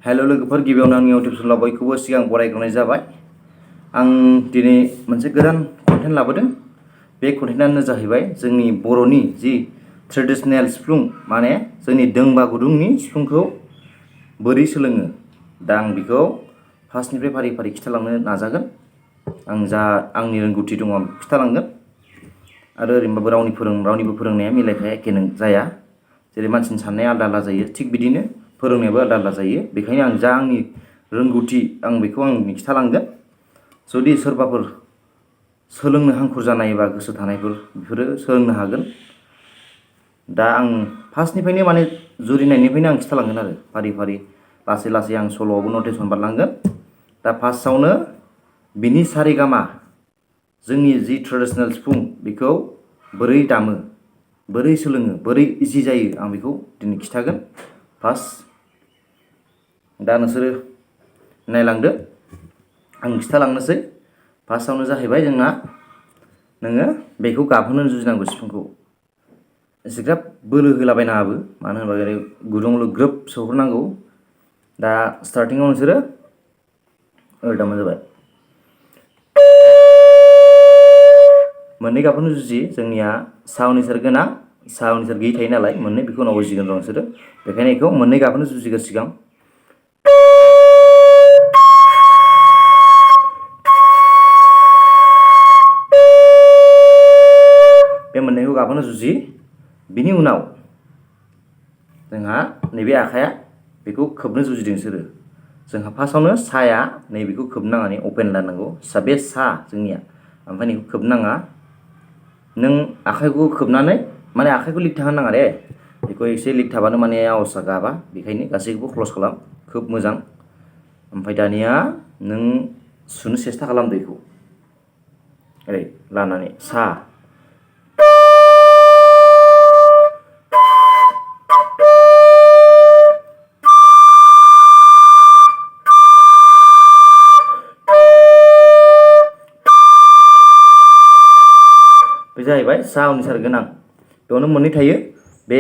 Hello लोगोफोर गिबियावनो आंनि इउटिउब चेनेलाव बयखौबो सिगां बरायग्रोनाय जाबाय। आं दिनै मोनसे गोदान कन्टेन्ट लाबोदों। बे कन्टेन्टआनो जाहैबाय जोंनि बर'नि जि ट्रेडिशनेल सिफुं माने जोंनि दोंबा गुदुंनि सिफुंखौ बोरै सोलोङो। दा आं बेखौ फार्स्टनिफ्राय फारि फारि खिथालांनो नाजागोन। आं जा आंनि रोंगौथि दङ आं खिथालांगोन। आरो ओरैनोबाबो रावनिबो फोरोंनाया मिलायखाया एखे जाया। जेरै मानसिनि साननाया आलादा आलादा जायो, थिग बिदिनो फोरोंनायाबो आलादा आलादा जायो। बेखायनो आं जा आंनि रोंगौथि आं बेखौ खिथालांगोन। जुदि सोरबाफोर सोलोंनो हांखुर जानाय एबा गोसो थानायफोर बेफोरो सोलोंनो हागोन। दा आं फार्स्टनिफ्रायनो माने जुरिनायनिफ्रायनो आं खिथालांगोन आरो फारि फारि लासै लासै आं सल'आवबो नटेसन बारलांगोन। दा फार्स्टआवनो बिनि सारेगामा जोंनि जि ट्रेडिशनेल सिफुं बेखौ बोरै दामो, बोरै सोलोङो, बोरै इजि जायो आं बेखौ दिनै खिथागोन। फार्स्ट दा नोंसोरो नायलांदो, आं खिथालांनोसै। फार्स्टआवनो जाहैबाय जोंना नोङो बेखौ गाबहोनो जुजिनांगौ सिफुंखौ। एसेग्राब बोलो होलाबायनाङाबो, मानो होनोबा ओरै गुदुंल' ग्रोब सौहरनांगौ। दा स्टार्टिङाव नोंसोरो दामबानो जाबाय। मोननै गाबखौनो जुजियो जोंनिया साउन्ड इसार गोनां, साउन्ड इसार गैयि थायो नालाय मोननै, बेखौ उनाव बुजिगोन र' नोंसोरो। बेखायनो बेखौ मोननै गाबखौनो जुजिगोर सिगां। बे मोननैखौ गाबखौनो जुजि। बिनि उनाव जोंहा नैबे आखाया बेखौ खोबनो जुजिदों नोंसोरो। जोंहा फार्स्टआवनो साया नैबेखौ खोबनाङा, अपेन लानांगौ। बे सा जोंनिया, ओमफ्राय नैखौ खोबनाङा। नों आखाइखौ खोबनानै माने आखाइखौ लिक थाहोनो नाङा दे। बेखौ एसे लिक थाबानो माने आवाजआ गाबा, बेखायनो गासैखौबो क्लस खालाम, खोब मोजां। ओमफ्राय दानिया नों सुनो सेस्था खालामदो बेखौ ओरै लानानै सा। बे जाहैबाय साउन्ड इसार गोनां। बेयावनो मोननै थायो। बे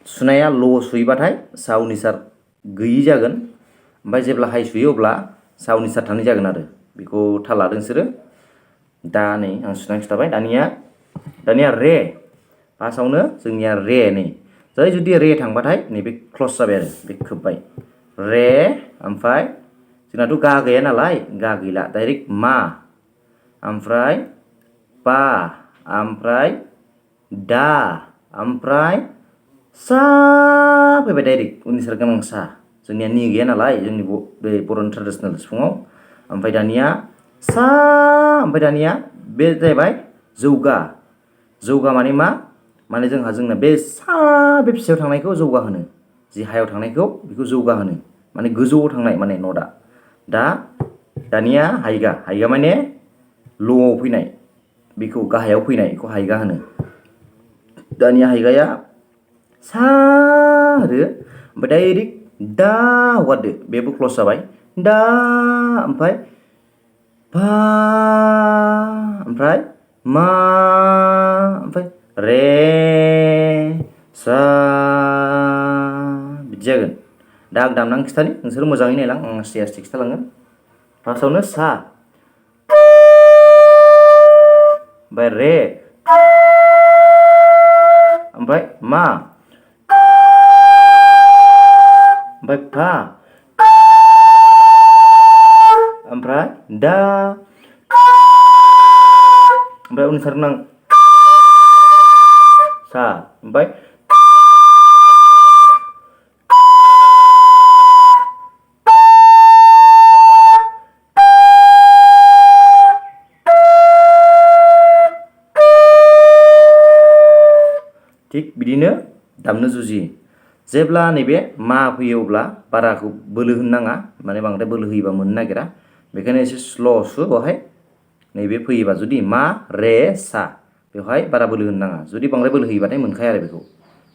सुनाया ल' सुयोबाथाय साउन्ड इसार गैयि जागोन, ओमफ्राय जेब्ला हाइ सुयो अब्ला साउन्ड इसार थानाय जागोन आरो। बेखौ थाल लादो नोंसोरो। दा नै आं सुनानै खिथाबाय। दानिया रे। फार्स्टआवनो जोंनिया रे। नै जै जुदि रे थांबाथाय नैबे क्लस जाबाय आरो, बे खोब्बाय। रे, ओमफ्राय जोंनाथ' गा गैया नालाय, गा गैला, डाइरेक्ट मा, ओमफ्राय पा, ओमफ्राय दा, ओमफ्राय सा फैबाय डाइरेक्ट उननि सार गोनां सा। जोंनिया नि गैया नालाय जोंनि बे बर'नि ट्रेडिशनेल सिफुङाव। ओमफ्राय दानिया सा, ओमफ्राय दानिया बे जाहैबाय जौगा। जौगा माने मा? माने जोंना बे सा बे फिसायाव थांनायखौ जौगा होनो, जि हायाव थांनायखौ बेखौ जौगा होनो, माने गोजौआव थांनाय माने नटआ। दानिया हाइगा। हाइगा माने ल'आव फैनाय, बेखौ गाहायाव फैनाय, बेखौ हाइगा होनो। दानिया हाइगाया सा होदो, ओमफ्राय डाइरेक्ट दा हगारदो, बेबो क्लस जाबाय। दा, ओमफ्राय फा, ओमफ्राय मा, ओमफ्राय रे, सा, बिदि जागोन। दा आं दामनानै खिथानि, नोंसोर मोजाङै नायलां, आं आस्थे आस्थे खिथालांगोन। फार्स्टआवनो सा, ओमफ्राय रे, ओमफ्राय मा, ओमफ्राय फा, ओमफ्राय दा, ओमफ्राय उननि सार गोनां सा, ओमफ्राय थिग बिदिनो दामनो जुजियो। जेब्ला नैबे मा फैयो अब्ला बाराखौ बोलो होनो नाङा, माने बांद्राय बोलो होयोबा मोननो नागिरा। बेखायनो एसे स्ल' सु बेवहाय। नैबे फैयोबा जुदि मा, रे, सा, बेवहाय बारा बोलो होनो नाङा। जुदि बांद्राय बोलो होयोबाथाय मोनखाया आरो बेखौ।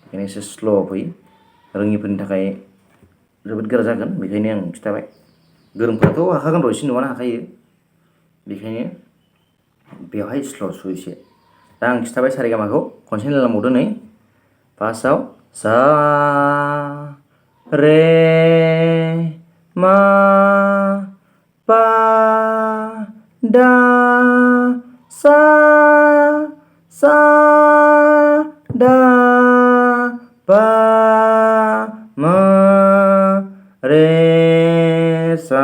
बेखायनो एसे स्ल' फै। रोङिफोरनि थाखाय जोबोद गोरा जागोन, बेखायनो आं खिथाबाय। गोरोंफ्राथ' हाखागोन र', एसे नुबानो हाखायो। बेखायनो बेवहाय स्ल' सु एसे। दा आं खिथाबाय सारेगामाखौ, खनसे नायलांबावदो नै। फार्स्टआव सा, रे, मा पा दा सा सा दा पा मा रे सा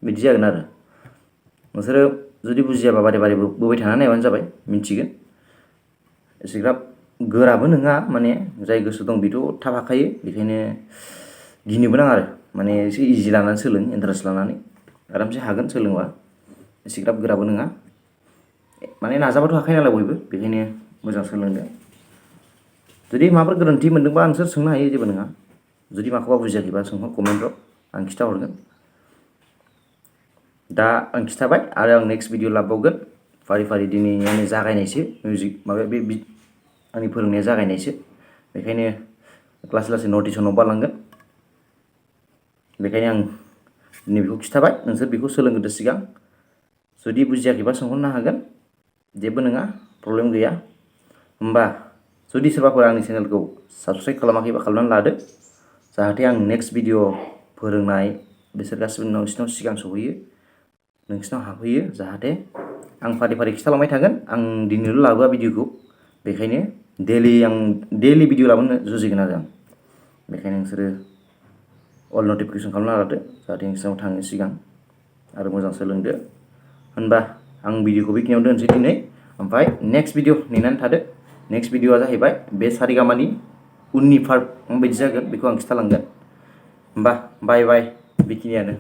बिदि जागोन आरो नोंसोरो जुदि बुजियाबा बारे बारे बोबाय थाना नायबानो जाबाय मिन्थिगोन एसेग्राब गोराबो नङा माने जाय गोसो दं बेथ' थाब हाखायो बेखायनो गिनोबो नाङा आरो माने एसे इजि लानानै सोलों इन्टारेस्ट लानानै आरामसे हागोन सोलोंबा एसेग्राब गोराबो नङा माने नाजाबाथ' हाखायो नालाय बयबो बेखायनो मोजां सोलोंदो जुदि माबाफोर गोरोन्थि मोनदोंबा नोंसोर सोंनो हायो जेबो नङा जुदि माखौबा बुजियाखैबा सोंहर कमेन्टआव आं खिथाहरगोन दा आं खिथाबाय आरो आं नेक्स्ट भिडिअ लाबावगोन फारि फारि दिनै आंनि जागायनायसो मिउजिक माबा बे आंनि फोरोंनाया जागायनायसो बेखायनो लासै लासै नटिसनाव बारलांगोन बेखायनो आं दिनै बेखौ खिथाबाय नोंसोर बेखौ सोलोंग्रोदो सिगां जुदि बुजियाखैबा सोंहरनो हागोन जेबो नङा प्रब्लेम गैया होमबा जुदि सोरबाफोर आंनि चेनेलखौ साबस्क्राइब खालामाखैबा खालामनानै लादो जाहाथे आं नेक्स्ट भिडिअ फोरोंनाय बिसोर गासिबो नोंसिनाव सिगां सहैयो नोंसिनाव हाबहैयो जाहाथे आं फारि फारि खिथालांबाय थागोन आं दिनैल' लाबोआ भिडिअखौ बेखायनो आं डेलि भिडिअ लाबोनो जुजिगोन आरो आं बेखायनो नोंसोरो अल नटिफिकेसन खालामना लादो जाहाथे नोंसिनाव थाङो सिगां आरो मोजां सोलोंदो होनबा आं भिडिअखौ बेखिनियावनो दोनसै दिनै ओमफ्राय नेक्स्ट भिडिअ नेनानै थादो नेक्स्ट भिडिअआ जाहैबाय बे सारिगामानि उननि पार्ट माबायदि जागोन बेखौ आं खिथालांगोन होमबा बाय बाय बेखिनियानो